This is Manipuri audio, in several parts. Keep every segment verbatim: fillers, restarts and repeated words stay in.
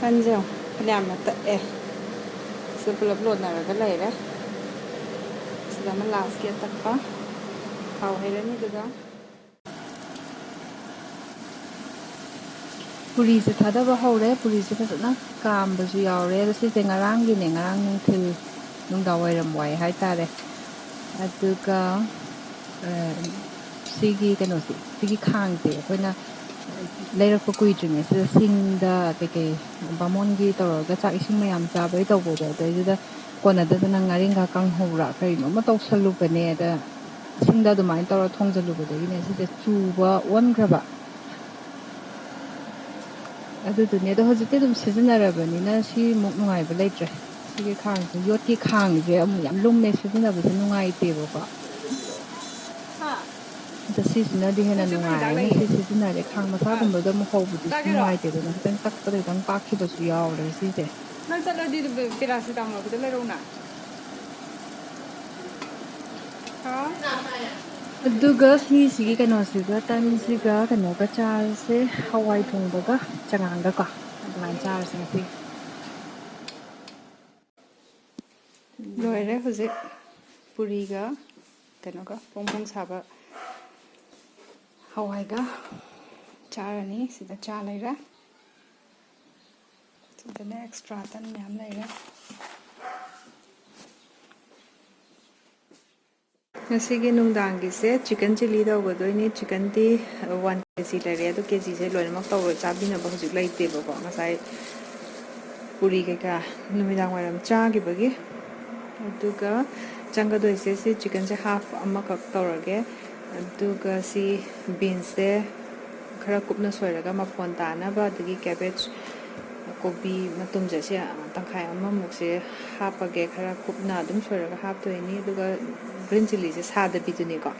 ꯇꯟꯁꯦ ꯌꯦꯡꯉꯨ, ꯐꯅꯌꯥꯝꯅ ꯇꯛꯑꯦ꯫ ꯁꯤꯗ ꯄꯨꯂꯞ ꯂꯣꯟꯅꯔꯒ ꯂꯩꯔꯦ꯫ ꯁꯤꯗ ꯑꯃ ꯂꯥꯁꯀꯤ ꯑꯇꯛꯄ꯫ ꯊꯥꯎ ꯍꯩꯔꯅꯤ ꯑꯗꯨꯒ꯫ ꯄꯨꯔꯤꯁꯦ ꯊꯥꯗꯕ ꯍꯧꯔꯦ꯫ ꯄꯨꯔꯤꯁꯦ ꯐꯖꯅ ꯀꯥꯝꯕꯁꯨ ꯌꯥꯎꯔꯦ꯫ ꯑꯗꯣ ꯁꯤꯁꯦ ꯉꯔꯥꯡꯒꯤꯅꯦ, ꯉꯔꯥꯡ ꯅꯨꯡꯊꯤꯜ, ꯅꯨꯡꯗꯥꯡ ꯋꯥꯏꯔꯝ ꯋꯥꯏ ꯍꯥꯏꯇꯥꯔꯦ꯫ ꯑꯗꯨꯒ, ꯑ, ꯁꯤꯒꯤ ꯀꯩꯅꯣꯁꯦ, ꯁꯤꯒꯤ ꯈꯥꯡꯁꯦ ꯑꯩꯈꯣꯏꯅ ꯂꯩꯔꯛꯄ ꯀꯨꯏꯗ꯭ꯔꯤꯉꯩꯁꯤꯗ ꯁꯤꯡꯗ ꯀꯩꯀꯩ ꯕꯥꯃꯣꯟꯒꯤ ꯇꯧꯔꯒ ꯆꯥꯛ ꯏꯁꯤꯡ ꯃꯌꯥꯝ ꯆꯥꯕꯩ ꯇꯧꯕꯗꯣ, ꯑꯗꯩꯗꯨꯗ ꯀꯣꯟꯅꯗꯗꯅ ꯉꯥꯔꯤꯡꯈꯥ ꯀꯥꯡꯍꯧꯔ ꯀꯩꯅꯣꯝꯃ ꯇꯧꯁꯜꯂꯨꯕꯅꯦ꯫ ꯑꯗ ꯁꯤꯡꯗ ꯑꯗꯨꯃꯥꯏꯅ ꯇꯧꯔ ꯊꯣꯡꯖꯜꯂꯨꯕꯗꯒꯤꯅꯦ ꯁꯤꯁꯦ ꯆꯨꯕ ꯑꯣꯟꯈ꯭ꯔꯕ꯫ ꯑꯗꯨꯗꯨꯅꯦ꯫ ꯑꯗꯣ ꯍꯧꯖꯤꯛꯇꯤ ꯑꯗꯨꯝ ꯁꯤꯖꯤꯟꯅꯔꯕꯅꯤꯅ ꯁꯤꯃꯨꯛ ꯅꯨꯡꯉꯥꯏꯕ ꯂꯩꯇ꯭ꯔꯦ꯫ ꯁꯤꯒꯤ ꯈꯥꯡꯁꯦ, ꯌꯣꯠꯀꯤ ꯈꯥꯡꯁꯦ ꯑꯃꯨꯛ ꯌꯥꯝ ꯂꯨꯝꯃꯦ, ꯁꯤꯖꯤꯟꯅꯕꯁꯦ ꯅꯨꯡꯉꯥꯏꯇꯦꯕꯀꯣ꯫ ꯑꯗꯣ ꯁꯤꯁꯤꯅꯗꯤ ꯍꯦꯟꯅ ꯅꯨꯡꯉꯥꯏꯔꯅꯤ꯫ ꯁꯤ ꯁꯤꯖꯤꯟꯅꯔꯦ꯫ ꯈꯥꯡ ꯃꯆꯥꯒꯨꯝꯕꯗ ꯑꯃꯨꯛ ꯍꯧꯕꯗꯨꯁꯨ ꯅꯨꯡꯉꯥꯏꯇꯦꯗꯅ, ꯈꯤꯇꯪ ꯇꯛꯄꯗ ꯈꯤꯇꯪ ꯄꯥꯛꯈꯤꯕꯁꯨ ꯌꯥꯎꯔꯦ ꯁꯤꯁꯦ꯫ ꯅꯪ ꯆꯠꯂꯗꯤ ꯄꯦꯔꯥꯁꯤꯇꯥꯃꯣꯜ ꯈꯤꯇ ꯂꯩꯔꯛꯎꯅ꯫ ꯍꯥ? ꯑꯗꯨꯒ ꯁꯤꯁꯤꯒꯤ ꯀꯩꯅꯣꯁꯤꯒ, ꯇꯟꯁꯤꯒ ꯀꯩꯅꯣꯒ ꯆꯥꯔꯁꯦ, ꯍꯋꯥꯏ ꯊꯣꯡꯕꯒ ꯆꯉꯥꯡꯒꯀꯣ, ꯑꯗꯨꯃꯥꯏꯅ ꯆꯥꯔꯁꯦ ꯉꯁꯤ꯫ ꯂꯣꯏꯔꯦ ꯍꯧꯖꯤꯛ ꯄꯨꯔꯤꯒ ꯀꯩꯅꯣꯒ ꯐꯣꯡ ꯐꯣꯡ ꯁꯥꯕ ꯍꯋꯥꯏꯒ ꯆꯥꯔꯅꯤ꯫ ꯁꯤꯗ ꯆꯥ ꯂꯩꯔꯦ꯫ ꯁꯤꯗꯅ ꯑꯦꯛꯁꯇ꯭ꯔꯥ ꯇꯟ ꯃꯌꯥꯝ ꯂꯩꯔꯦ꯫ ꯉꯁꯤꯒꯤ ꯅꯨꯡꯗꯥꯡꯒꯤꯁꯦ ꯆꯤꯀꯟ ꯆꯤꯂꯤ ꯇꯧꯒꯗꯣꯏꯅꯤ꯫ ꯆꯤꯀꯟꯗꯤ ꯋꯥꯟ ꯀꯦ ꯖꯤ ꯂꯩꯔꯦ, ꯑꯗꯣ ꯀꯦ ꯖꯤꯁꯦ ꯂꯣꯏꯅꯃꯛ ꯇꯧꯔ ꯆꯥꯕꯤꯅꯕ ꯍꯧꯖꯤꯛ ꯂꯩꯇꯦꯕꯀꯣ, ꯉꯁꯥꯏ ꯄꯨꯔꯤ ꯀꯩꯀꯥ ꯅꯨꯃꯤꯗꯥꯡ ꯋꯥꯏꯔꯝ ꯆꯥꯈꯤꯕꯒꯤ꯫ ꯑꯗꯨꯒ ꯆꯪꯒꯗꯣꯏꯁꯦ ꯁꯤ ꯆꯤꯀꯟꯁꯦ ꯍꯥꯐ ꯑꯃꯈꯛ ꯇꯧꯔꯒꯦ, ꯑꯗꯨꯒ ꯁꯤ ꯕꯤꯟꯁꯁꯦ ꯈꯔ ꯀꯨꯞꯅ ꯁꯣꯏꯔꯒ ꯃꯐꯣꯟ ꯇꯥꯅꯕ, ꯑꯗꯒꯤ ꯀꯦꯕꯦꯖ, ꯀꯣꯕꯤ ꯃꯇꯨꯝꯁꯦ ꯁꯤ ꯇꯪꯈꯥꯏ ꯑꯃꯃꯨꯛꯁꯦ ꯍꯥꯞꯄꯒꯦ, ꯈꯔ ꯀꯨꯞꯅ ꯑꯗꯨꯝ ꯁꯣꯏꯔꯒ ꯍꯥꯞꯇꯣꯏꯅꯤ꯫ ꯑꯗꯨꯒ ꯒ꯭ꯔꯤꯟ ꯆꯤꯂꯤꯁꯦ ꯁꯥꯗꯕꯤꯗꯨꯅꯤꯀꯣ꯫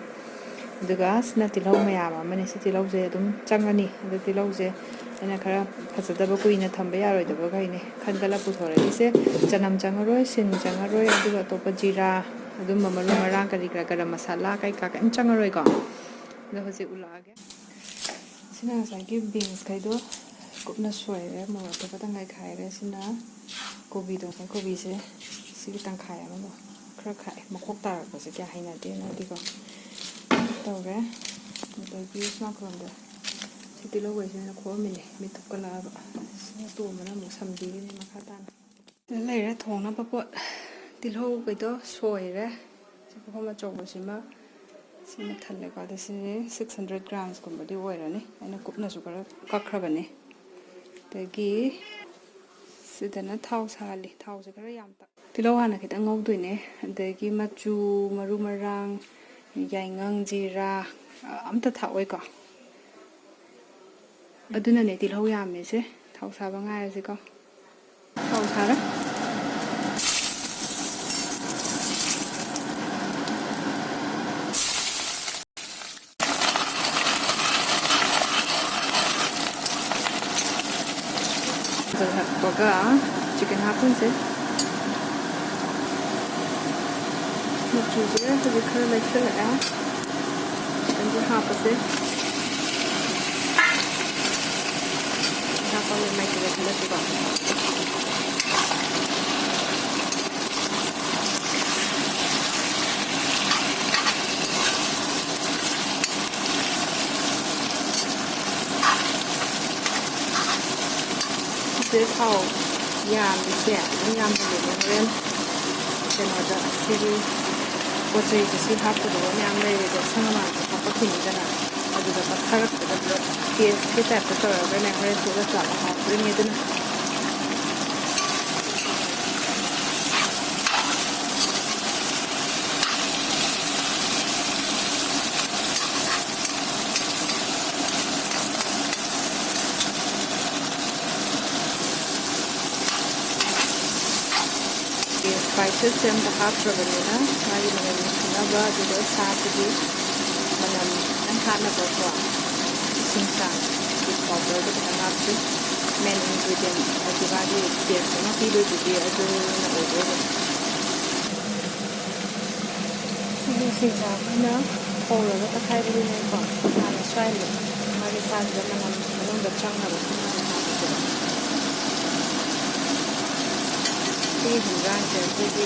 ꯑꯗꯨꯒ ꯁꯤꯅ ꯇꯤꯜꯍꯧ ꯃꯌꯥꯝ ꯑꯃꯅꯤ꯫ ꯁꯤ ꯇꯤꯜꯍꯧꯁꯦ ꯑꯗꯨꯝ ꯆꯪꯉꯅꯤ꯫ ꯑꯗꯨ ꯇꯤꯜꯍꯧꯁꯦ ꯑꯩꯅ ꯈꯔ ꯐꯖꯗꯕ, ꯀꯨꯏꯅ ꯊꯝꯕ ꯌꯥꯔꯣꯏꯗꯕꯈꯩꯅꯦ ꯈꯟꯒꯠꯂ ꯄꯨꯊꯣꯔꯛꯏꯁꯦ꯫ ꯆꯅꯝ ꯆꯪꯉꯔꯣꯏ, ꯁꯤꯡ ꯆꯪꯉꯔꯣꯏ, ꯑꯗꯨꯒ ꯑꯇꯣꯞꯄ ꯖꯤꯔꯥ, ꯑꯗꯨꯝꯕ ꯃꯔꯨ ꯃꯔꯥꯡ ꯀꯔꯤ ꯀꯔꯥ, ꯒꯔꯝ ꯃꯁꯥꯂꯥ ꯀꯩꯀꯥ ꯀꯩꯝ ꯆꯪꯉꯔꯣꯏꯀꯣ꯫ ꯑꯗꯣ ꯍꯧꯖꯤꯛ ꯎꯠꯂꯛꯑꯒꯦ꯫ ꯁꯤꯅ ꯉꯁꯥꯏꯒꯤ ꯕꯤꯟꯁꯈꯩꯗꯣ ꯀꯨꯞꯅ ꯁꯣꯏꯔꯦ, ꯃꯣꯔꯣꯛ ꯑꯇꯦꯛꯄ ꯇꯪꯈꯥꯏ ꯈꯥꯏꯔꯦ꯫ ꯁꯤꯅ ꯀꯣꯕꯤꯗꯣ, ꯉꯁꯥꯏ ꯀꯣꯕꯤꯁꯦ ꯁꯤꯒꯤ ꯇꯪꯈꯥꯏ ꯑꯃꯗꯣ ꯈꯔ ꯈꯥꯛꯑꯦ, ꯃꯈꯣꯛ ꯇꯥꯔꯛꯄꯁꯦ ꯀꯌꯥ ꯍꯩꯅꯗꯦꯅ ꯑꯩꯗꯤꯀꯣ꯫ ꯇꯧꯔꯦ꯫ ꯑꯗꯒꯤ ꯁꯨꯃꯥꯡ ꯈꯨꯂꯣꯝꯗ ꯁꯤ ꯇꯤꯜꯍꯧꯈꯩꯁꯦ ꯑꯩꯅ ꯈꯣꯛꯑꯝꯃꯤꯅꯦ, ꯃꯤꯠ ꯊꯨꯞꯀꯠꯂꯛꯑꯕ꯫ ꯁꯤ ꯇꯣꯝꯕꯅ ꯑꯃꯨꯛ ꯁꯝꯕꯤꯔꯤꯅꯦ ꯃꯈꯥ ꯇꯥꯅ꯫ ꯁꯤꯗ ꯂꯩꯔꯦ ꯊꯣꯡꯅꯕ ꯄꯣꯠ꯫ ꯇꯤꯜꯍꯧ ꯀꯩꯗꯣ ꯁꯣꯏꯔꯦ꯫ ꯁꯤ ꯄꯨꯈꯝ ꯑꯆꯧꯕꯁꯤꯃ ꯁꯤꯅ ꯊꯜꯂꯦꯀꯣ꯫ ꯑꯗ ꯁꯤꯁꯦ six hundred gramsꯀꯨꯝꯕꯗꯤ ꯑꯣꯏꯔꯅꯤ꯫ ꯑꯩꯅ ꯀꯨꯞꯅꯁꯨ ꯈꯔ ꯀꯛꯈ꯭ꯔꯕꯅꯤ꯫ ꯑꯗꯒꯤ ꯁꯤꯗꯅ ꯊꯥꯎ ꯁꯥꯍꯜꯂꯤ꯫ ꯊꯥꯎꯁꯦ ꯈꯔ ꯌꯥꯝ ꯇꯛ-, ꯇꯤꯜꯍꯧ ꯍꯥꯟꯅ ꯈꯤꯇꯪ ꯉꯧꯗꯣꯏꯅꯦ꯫ ꯑꯗꯒꯤ ꯃꯆꯨ, ꯃꯔꯨ ꯃꯔꯥꯡ, ꯌꯥꯏꯉꯪ, ꯖꯤꯔꯥ, ꯑ, ꯑꯝꯇ ꯊꯥꯛꯑꯣꯏꯀꯣ꯫ ꯑꯗꯨꯅꯅꯦ ꯇꯤꯜꯍꯧ ꯌꯥꯝꯃꯤꯁꯦ꯫ ꯊꯥꯎ ꯁꯥꯕ ꯉꯥꯏꯔꯁꯤꯀꯣ꯫ ꯊꯥꯎ ꯁꯥꯔꯦ꯫ ꯃꯆꯜ ꯍꯥꯞꯄꯒ chicken ꯍꯥꯞꯄꯁꯦ꯫ ꯃꯆꯨꯁꯦ ꯍꯧꯖꯤꯛ ꯈꯔ ꯂꯩꯁꯤꯜꯂꯛꯑꯦ꯫ Chickenꯁꯦ ꯍꯥꯞꯄꯁꯦ꯫ ꯍꯥꯞꯄꯒ ꯃꯥꯏꯀꯩꯗ ꯊꯥꯗꯁꯤꯀꯣ꯫ ꯁꯤꯗ ꯊꯥꯎ ꯌꯥꯝꯃꯤꯁꯦ ꯑꯗꯨꯝ ꯌꯥꯝꯍꯜꯂꯦ꯫ ꯍꯣꯔꯦꯟ ꯀꯩꯅꯣꯗ ꯁꯤꯒꯤ ꯄꯣꯠ ꯆꯩꯁꯦ ꯁꯤ ꯍꯥꯞꯀꯗꯕ ꯃꯌꯥꯝ ꯂꯩꯔꯦꯗꯣ, ꯑꯁꯪ ꯑꯃꯥꯟꯁꯦ ꯍꯥꯞꯄꯛꯈꯤꯅꯤꯗꯅ, ꯑꯗꯨꯗ ꯄꯠꯊꯔꯛꯄꯗ ꯄꯨꯂꯞ pasteꯀꯤ typeꯇ ꯇꯧꯔꯒꯅꯦ ꯍꯣꯔꯦꯟ ꯇꯣꯠꯂ ꯆꯥꯕ ꯍꯥꯎꯗꯣꯏꯅꯦ꯫ ꯑꯗꯨꯅ Spices ꯑꯝꯇ ꯍꯥꯞꯇ꯭ꯔꯕꯅꯤꯅ ꯃꯥꯒꯤ ꯃꯅꯝ ꯅꯨꯡꯁꯤꯅꯕ, ꯑꯗꯨꯒ ꯁꯥꯁꯤꯒꯤ ꯃꯅꯝ ꯈꯤꯇꯪ ꯍꯥꯠꯅꯕꯀꯣ, ꯏꯁꯤꯡ ꯆꯥꯡ, ꯁꯤ powderꯗꯣ ꯈꯤꯇꯪ ꯍꯥꯞꯁꯤ꯫ Main ingredient ꯍꯥꯏꯗꯤ ꯃꯥꯒꯤ taste ꯑꯃ ꯄꯤꯗꯣꯏꯗꯨꯗꯤ ꯑꯗꯨꯅ ꯑꯣꯏꯗꯣꯏꯅꯦ꯫ ꯁꯤꯒꯤ ꯎꯁꯤꯡꯁꯥ ꯑꯩꯈꯣꯏꯅ ꯐꯧꯔꯒ ꯇꯛꯈꯥꯏꯕꯗꯨꯅꯦꯀꯣ꯫ ꯍꯥꯟꯅ ꯁ꯭ꯋꯥꯏꯗ ꯃꯥꯒꯤ ꯁꯥꯁꯤꯗ ꯃꯅꯝ ꯃꯅꯨꯡꯗ ꯆꯪꯅꯕ ꯁꯨꯝ ꯍꯥꯟꯅ ꯍꯤꯟꯖꯥꯡꯁꯦ ꯑꯩꯈꯣꯏꯒꯤ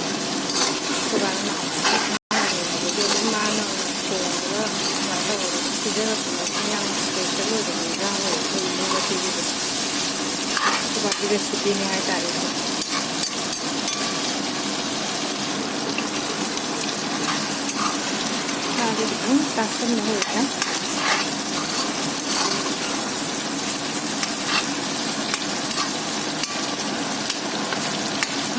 ꯈꯨꯕꯥꯅ ꯅꯍꯥꯟ ꯃꯥꯅ ꯊꯣꯡꯉꯒ ꯁꯨꯃꯥꯏꯅ ꯇꯧꯔꯒ ꯄꯤꯖꯔꯛꯄꯅꯦ꯫ ꯌꯥꯝ ꯏꯁꯄꯦꯁꯦꯜ ꯑꯣꯏꯕ ꯍꯤꯟꯖꯥꯡ ꯑꯣꯏꯌꯦ ꯑꯩꯈꯣꯏ ꯏꯃꯨꯡ ꯃꯅꯨꯡꯒꯤꯗꯤ꯫ ꯈꯨꯕꯥꯒꯤ ꯔꯦꯁꯤꯄꯤꯅꯤ ꯍꯥꯏꯇꯥꯔꯦ꯫ ꯁꯥꯁꯦ ꯈꯤꯇꯪ ꯆꯥꯁꯟꯕ ꯍꯧꯔꯛꯑꯦ꯫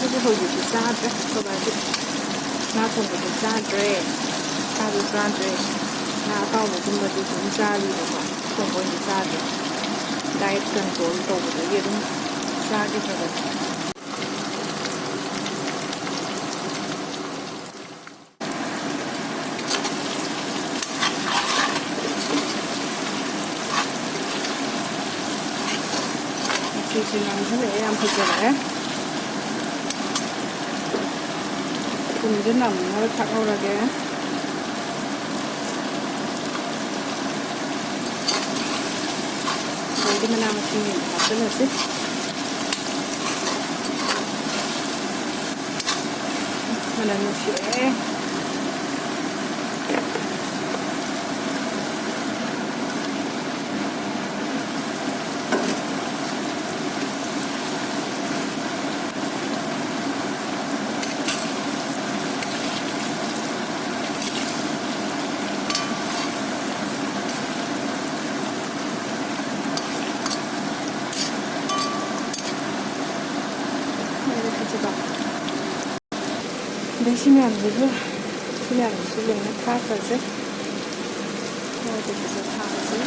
ꯑꯗꯨꯕꯨ ꯍꯧꯖꯤꯛꯇꯤ ꯆꯥꯗ꯭ꯔꯦ꯫ ꯈꯨꯕꯥꯗꯤ ꯉꯥ ꯊꯣꯡꯕꯗꯤ ꯆꯥꯗ꯭ꯔꯦ꯫ ꯁꯥꯁꯨ ꯆꯥꯗ꯭ꯔꯦ꯫ ꯉꯥ ꯑꯇꯥꯎꯕꯒꯨꯝꯕꯗꯤ ꯑꯗꯨꯝ ꯆꯥꯔꯤꯕꯀꯣ꯫ ꯊꯣꯡꯕ ꯑꯣꯏꯅ ꯆꯥꯗ꯭ꯔꯦ꯫ ꯗꯥꯏꯠ ꯀꯟꯇ꯭ꯔꯣꯜ ꯇꯧꯕꯗꯒꯤ ꯑꯗꯨꯝ ꯆꯥꯈꯤꯗ꯭ꯔꯕꯅꯤ꯫ ꯃꯆꯨꯁꯦ ꯉꯥꯡꯁꯤꯜꯂꯛꯑꯦ, ꯌꯥꯝ ꯐꯖꯔꯛꯑꯦ꯫ ꯊꯨꯝꯁꯦ ꯅꯝꯅꯕ ꯊꯥꯛꯍꯧꯔꯒꯦ꯫ ꯑꯗꯩꯗꯤ ꯃꯅꯥ ꯃꯁꯤꯡ ꯍꯥꯞꯆꯤꯜꯂꯁꯤ꯫ ꯃꯅꯝ ꯅꯨꯡꯁꯤꯔꯛꯑꯦ꯫ ꯑꯗꯩ ꯁꯤ ꯃꯌꯥꯝꯁꯤꯁꯨ, ꯁꯤ ꯃꯌꯥꯝꯁꯤꯁꯨ ꯂꯣꯏꯅ ꯊꯥꯛꯈ꯭ꯔꯁꯦ꯫ ꯃꯣꯔꯣꯛ ꯑꯇꯦꯛꯄꯁꯦ ꯊꯥꯛꯑꯁꯦ꯫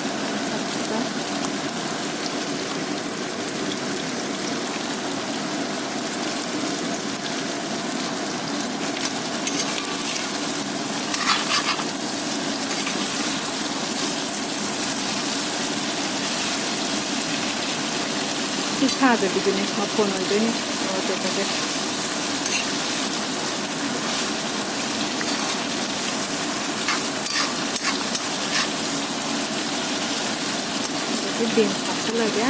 ꯁꯤ ꯁꯥꯗꯕꯤꯗꯨꯅꯦ ꯃꯐꯣꯟ ꯑꯣꯏꯗꯣꯏꯅꯦ ꯃꯣꯔꯣꯛ ꯑꯇꯦꯛꯄꯁꯦ꯫ ꯑꯗꯒꯤ ꯕꯤꯟꯁ ꯍꯥꯞꯆꯤꯜꯂꯒꯦ꯫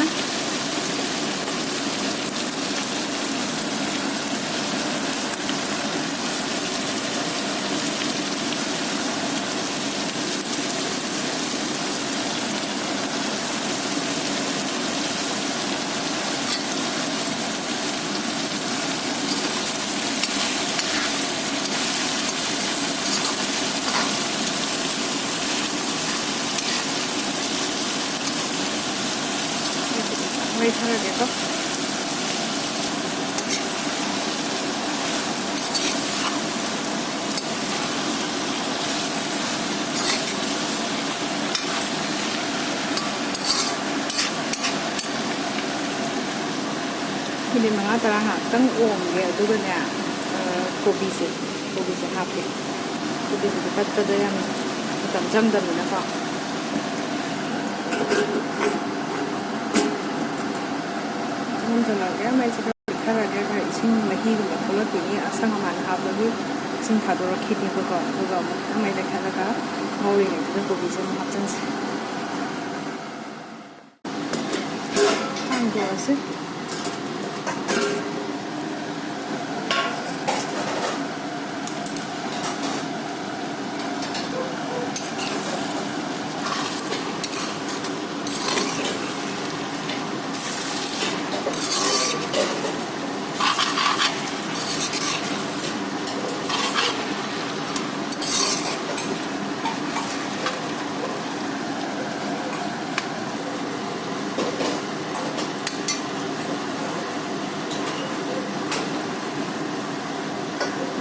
ꯍꯥꯞꯄꯒꯦꯀꯣ꯫ ꯃꯤꯅꯤꯠ ꯃꯉꯥ ꯇꯔꯥ ꯉꯥꯏꯍꯥꯛꯇꯪ ꯑꯣꯝꯒꯦ, ꯑꯗꯨꯒꯅꯦ, ꯑ, ꯀꯣꯕꯤꯁꯦ, ꯀꯣꯕꯤꯁꯦ ꯍꯥꯞꯀꯦ꯫ ꯀꯣꯕꯤꯁꯤꯗꯤ ꯄꯠꯄꯗ ꯌꯥꯝ ꯃꯇꯝ ꯆꯪꯗꯕꯅꯤꯅꯀꯣ꯫ ꯃꯨꯟꯖꯜꯂꯛꯑꯒꯦ, ꯃꯩꯁꯦ ꯈꯔ ꯂꯩꯊꯔꯒꯦ, ꯈꯔ ꯏꯁꯤꯡ ꯃꯍꯤꯒꯨꯝꯕ ꯊꯣꯛꯂꯛꯈꯤꯅꯤ꯫ ꯑꯁꯪ ꯑꯃꯥꯟ ꯍꯥꯞꯄꯒꯤ ꯏꯁꯤꯡ ꯊꯥꯗꯣꯔꯛꯈꯤꯅꯦꯕꯀꯣ꯫ ꯑꯗꯨꯒ ꯑꯃꯨꯛ ꯈꯤꯇꯪ ꯃꯩ ꯂꯩꯈꯠꯂꯒ ꯉꯧꯔꯤꯉꯩꯗꯨꯗ ꯀꯣꯕꯤꯁꯦ ꯑꯃꯨꯛ ꯍꯥꯞꯆꯤꯟꯁꯦ꯫ ꯍꯥꯡꯗꯣꯛꯑꯁꯦ꯫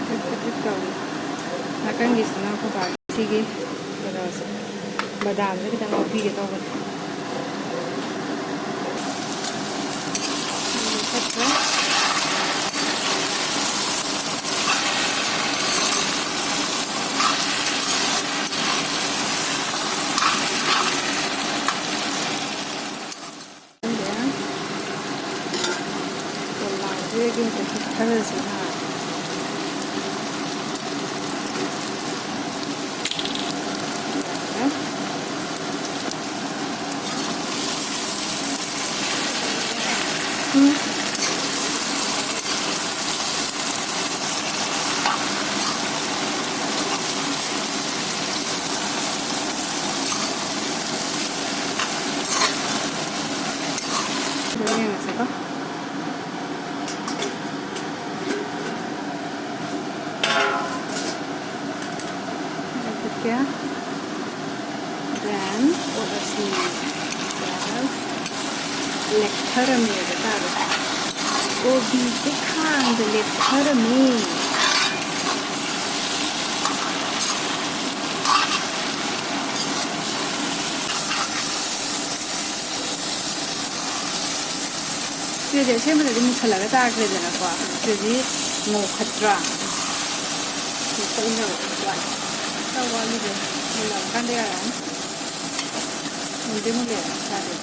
ꯐꯤꯗ꯭ꯔꯤꯛ ꯐꯤꯗ꯭ꯔꯤꯛ ꯇꯧꯔꯤ꯫ ꯅꯥꯀꯟꯒꯤꯁꯤꯅ ꯑꯩꯈꯣꯏ ꯕꯥꯒꯤ ꯁꯤꯒꯤ ꯀꯩꯅꯣꯁꯦ, ꯕꯗꯥꯝꯁꯦ ꯈꯤꯇꯪ ꯉꯧꯕꯤꯒꯦ ꯇꯧꯕꯅꯦ꯫ ꯐꯠꯇ꯭ꯔꯦ꯫ ꯈꯪꯗꯦ꯫ ꯄꯣꯂꯥꯡꯁꯤꯗꯒꯤ ꯍꯦꯛꯇ ꯍꯤꯞꯊꯔꯁꯤ ꯍꯥ꯫ ꯌꯥꯔꯦ꯫ ꯎꯝ꯫ ꯑꯗꯨꯝ ꯌꯦꯡꯉꯁꯤꯀꯣ꯫ ꯂꯧꯊꯣꯛꯀꯦ꯫ Then, what else we need? Yes. Black ꯊꯔꯝꯃꯦꯕ ꯇꯥꯔꯦ꯫ ꯀꯣꯕꯤꯁꯦ ꯈꯥꯡꯗ ꯂꯦꯞꯊꯔꯝꯃꯤ꯫ ꯁꯤꯗꯗꯤ ꯑꯁꯦꯡꯕꯗꯗꯤ ꯃꯨꯁꯜꯂꯒ ꯆꯥꯈ꯭ꯔꯦꯗꯅꯀꯣ꯫ ꯁꯤꯗꯗꯤ ꯉꯧꯈꯠꯇ꯭ꯔꯥ? ꯉꯧꯈꯠꯂꯤꯅꯦꯕ꯫ ꯈꯔ ꯋꯥꯠꯂꯤꯗ꯫ ꯃꯨꯜꯂꯛꯑꯀꯥꯟꯗ ꯌꯥꯔꯛꯑꯅꯤ꯫ ꯃꯨꯟꯗꯤ ꯃꯨꯜꯂꯦ ꯆꯥꯗꯦ꯫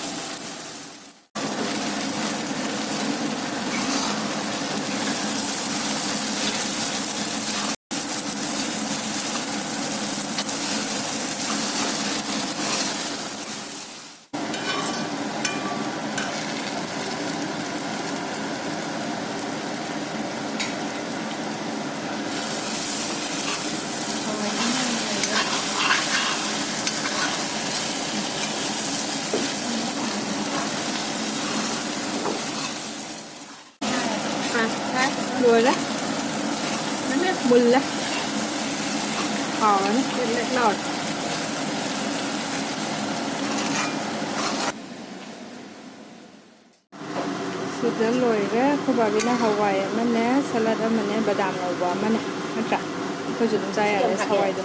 ꯂꯣꯏꯔꯦ꯫ ꯃꯨꯜꯂꯦ꯫ ꯍꯥꯎꯔꯅꯤ꯫ ꯂꯦꯛ ꯂꯦꯛ ꯂꯥꯎꯔꯦ꯫ ꯁꯤꯗ ꯂꯣꯏꯔꯦ꯫ ꯑꯩꯈꯣꯏ ꯕꯥꯕꯤꯅ ꯍꯋꯥꯏ ꯑꯃꯅꯦ, ꯁꯂꯥꯗ ꯑꯃꯅꯦ, ꯕꯗꯥꯝ ꯉꯧꯕ ꯑꯃꯅꯦ꯫ ꯅꯠꯇ꯭ꯔꯥ? ꯑꯩꯈꯣꯏꯁꯨ ꯑꯗꯨꯝ ꯆꯥ ꯌꯥꯔꯦ ꯍꯋꯥꯏꯗꯣ꯫